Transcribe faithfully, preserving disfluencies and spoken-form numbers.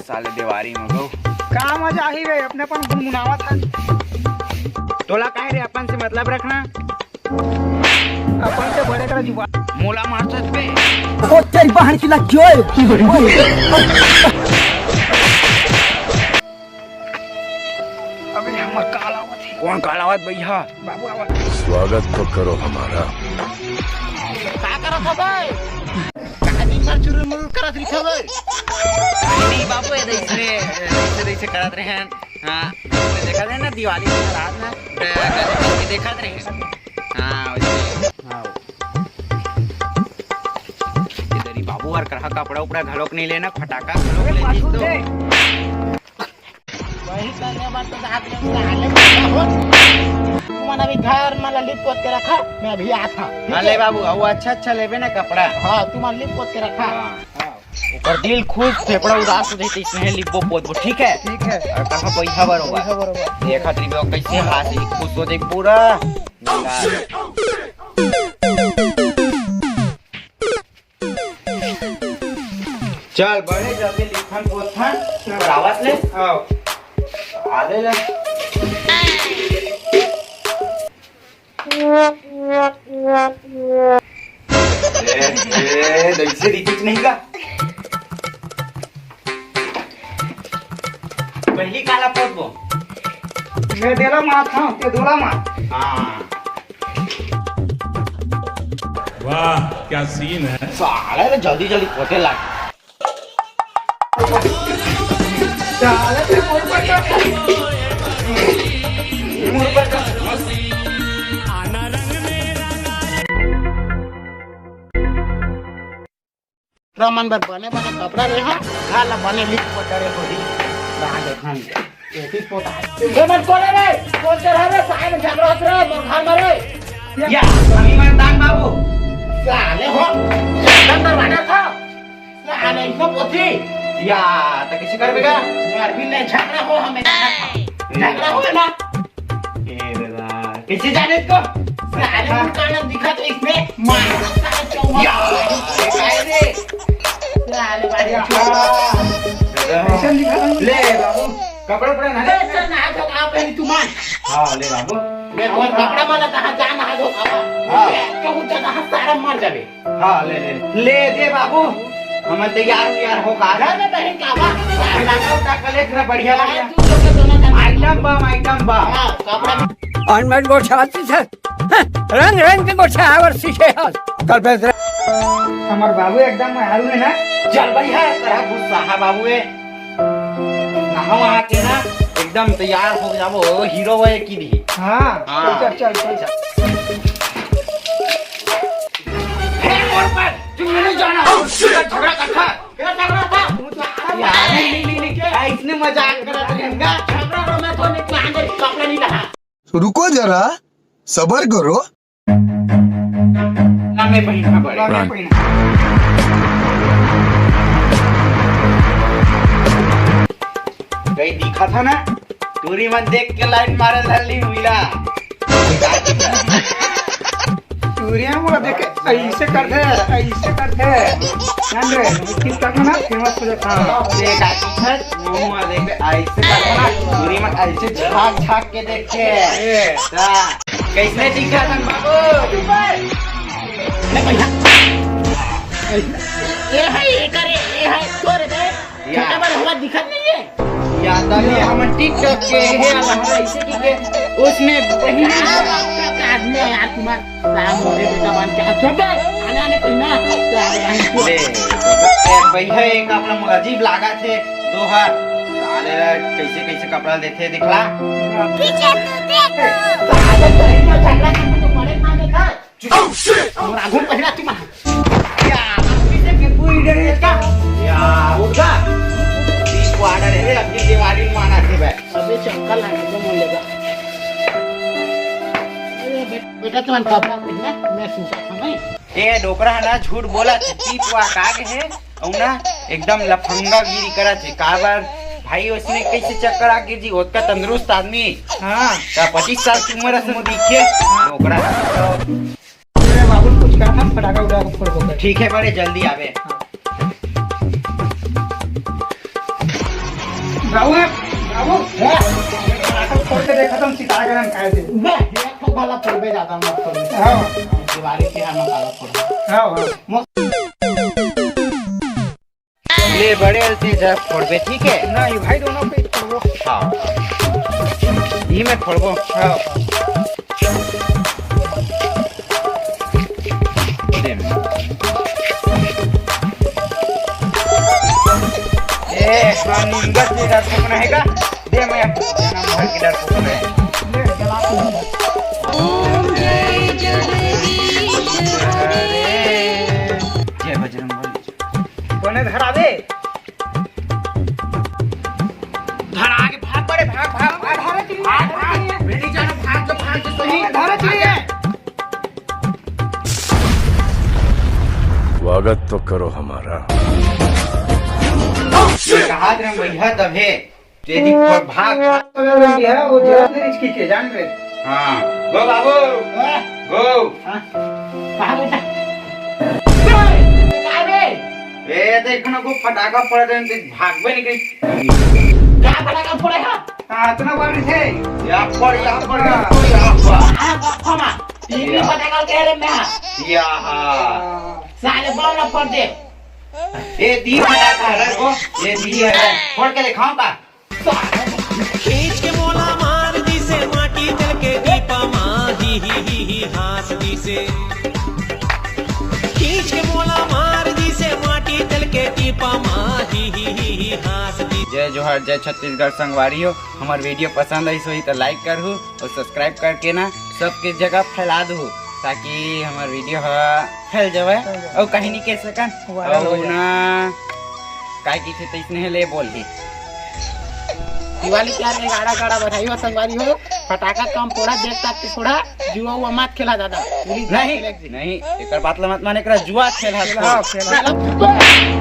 साले देवारी में गो। का मजा आही बे, अपने अपन गुनगुनावत हन। तोला काहे रे, अपन से मतलब रखना। अपन से बड़े करा जुबान। मोला मारत बे। ओ तेरी बहन की लग जोए। अबे हमर काल आवत हे। कौन काल आवत भैया? बाबू आवत। स्वागत तो करो हमारा। का करत हवे? का दिन भर चुरुर मुरुर करत रहिथे बे? नहीं बाबू, ये ऐसे, ऐसे, ऐसे करत रहे हैं। हाँ, देखत रहे ना दिवाली के रात ना, देखत रहे। हाँ, वैसे। हाँ। इधर ही बाबू हर करहा कपड़ा उपड़ा घलोक नहीं लेना, फटाका घलोक ले ली तो। वही करने बर तो साथ में साले हो। तुमन अभी घर में लिप पोत के रखा, मैं अभी आता। हाँ, ले बाबू, वो अच्छा अच्छा लेबे ना कपड़ा। हाँ, तुमन लिप पोत के रखा। हाँ। हाँ। ओकर दिल खुश, फेफड़ा उदास हो जाए, तो इसने लिपबो पोतबो, ठीक है? ठीक है। और कहाँ पैसा बरोबर? पैसा बरोबर। देखा तेरी बहू कैसे हंसी, खुश हो जाए पूरा। चल, बड़े जल्दी लिखन पोथन, बरावत ले। आओ। आले ले। ए, ए, ऐसे लिखिच नहीं का? पहली काला पोतबो। मैं देला मात हूँ, ते दोला मात। हाँ। वाह, क्या सीन है। साले रे जल्दी जल्दी पोते लाग। साले रे मोर पर का? रमन बर बने बने कपड़ा ले हा, घर ला बने लिख पोता रे होही। रहा देखन। एती पोता। ए मन कोने रे? कौन कर रे? साले झगड़ा होत रे, मोर घर में रे। या, हम ईमानदार बाबू। साले हो, गर्दन दरवाजा था। साले इसको पोथी। या, तो किसी कर बेटा? यार भी नहीं झगड़ा हो हमें। झगड़ा हो ना। ए दादा, कैसे जाने इसको? साले मुंह कान दिखा तो इसमें मार सकता है चौमा। या। काय रे? साले बारी या। कैसे दिखा? ले बाबू, कपड़ा उपड़ा ना ले। ले, चल, नहा धो के आ पहले तू मान। हाँ, ले बाबू। मैं और कपड़ा वाला कहाँ जा, नहा धो के आ। हाँ। तो कुछ जगह सारा मर जावे। हाँ, ले, ले, ले दे बाबू, हमन तैयार उयार हो का। घर में बहन का बा? लगा उठा के ले, थोड़ा बढ़िया, बढ़िया। तू लोग के दोनों का आइटम बम, आइटम बम। हाँ, कपड़ा भी। और मैं गोठियाती है। हाँ, रंग रंग के गोठियावर सीखे हस। कल पे से हमार बाबू एकदम हारू है ना? चल भाई है, तेरा गुस्सा है बाबू है। नहा वहा के ना एकदम तैयार हो जाबो, हीरो होए की भी। हाँ, हाँ। चल, चल, चल, चल। हे, मोर पर, तुम नहीं जाना हो, झगड़ा करता। क्या झगड़ा था? यार, नहीं, नहीं, नहीं, नहीं, क्या? इसने मजाक करा था, झगड़ा रो, मैं तो नहीं, कपड़ा नहीं रहा। रुको जरा, सबर करो। ना मैं पहिना बड़े। ना मैं पहिना। कहीं दिखा था ना? टूरी मन देख के लाइन मारे धरली हुईला। टूरिया मोला देख के ऐसे करथे, ऐसे करथे। जान रे, किस करना ना फेमस हो जाता। देख, ऐसे करना, टूरी मन ऐसे झांक झांक के देखे। ए। ता, कैसने दिखा थन बाबू? ए भाई, ए है, ए करे, ए है, तोरे दे। या। छोटे बड़ हुआ दिखत नहीं है। या, तभी हमन TikTok के हे, अब हमरा ऐसे की के उसमें पहिली आदमी है यार तुम्हार। राम मोरे बेटा बन के हाथ छोड़ दे। आने, आने कोई ना। ले, ए, भैया, एक अपना अजीब लागा थे, दोहर। साले रे, कैसे, कैसे कपड़ा देथे, दिखला। पीछे तू देख। साले, सही में झगड़ा करने तो बड़े मार देखा। चुप। मोर आगू पहिरा तुम। या, पीछे के पूरी डर है इसका। या, उठा। बीस को आर्डर है, अपनी दीवारी माना थे भाई। अबे चक्कर लगा के मन लगा। ए, बे-, बेटा, तुम्हारा कपड़ा पहनना, मैं सूता था नहीं। ए, डोकरा है ना, झूठ बोला, पीप हुआ काग है, और ना, एकदम लफंगा गिरी करा थे। काबर भाई, उसने कैसे चक्कर आ गिर जी, ओतका तंदुरुस्त आदमी। हाँ। का पच्चीस साल की उम्र है, सुन दिखे, हाँ। डोकरा। मेरे बाबू कुछ कहा था, फटाका उठा के फोड़ दो। ठीक है बड़े, जल्दी आवे। हाँ। बाबू, बाबू, हैं? पटाखा फोड़ के देखा तुम सितारा गरम खाए थे। बे, एक ठो भला फोड़बे, ज्यादा मत फोड़। हाँ। दिवाली तिहार में काला फोड़। हाँ, हाँ। ले बड़े अलसी जब फोड़बे, ठीक है? नहीं भाई, दोनों पे फोड़बो। हाँ। ई में फोड़बो। हाँ। दे में। ए, निंगत के डर फूकना है का? दे में, जन्म भर के डर फूकना है। ले, जला के दे। जय बजरंग बली। कोने धरावे? धरा के भाग बड़े, भाग, भाग, भाग। भाग, भाग। बेटी जानो, भाग तो, भाग तो सही। धरा चाहिए। स्वागत तो करो हमारा। कहा रे भैया तभे। तेरी पर भाग। ये है, वो जरा तेरी इसकी के जान रे। हाँ। गो बाबू। हाँ। गो। हाँ। कहाँ बेटा? कहाँ रे? ए, देख ना, को फटाका पड़ रहे हैं, भागबे नहीं कहीं। क्या फटाका पड़े है? हाँ, इतना बड़ है। यहाँ पर, यहाँ पर, यहाँ पर, यहाँ पर। हाँ, बाप मा। तीन या। फटाका कह रहे मैं। या। साले बम ना पड़ दे। ए, दी फटाका है रे, को। ये दी है। फोड़ के दिखाऊं का? खींच के मोला मार दिसे, माटी चल के दीपा माँ, ही, ही, ही, ही, हाँस दिसे। खींच के मोला मार दिसे, माटी चल के दीपा माँ, ही, ही, ही, ही, हाँस दिसे। जय जोहार, जय छत्तीसगढ़ संगवारी हो। हमार video पसंद आइस होही त like करहू और subscribe करके ना सबके जगह फैला दू, ताकि हमार video ह फैल जावे। फैल जावे। और कहीं नहीं कह सकन। Viral और हो जाए। ना काय की थे तैसने ले बोल ही। दिवाली तिहार में गाड़ा गाड़ा बधाई हो संगवारी हो, फटाका कम फोड़ा, देख ताक के फोड़ा, जुआ उआ मत खेला दादा, पुलिस नहीं, खेले जी। नहीं, एकर बात ला मत माने, एकरा जुआ खेला खेला, खेला।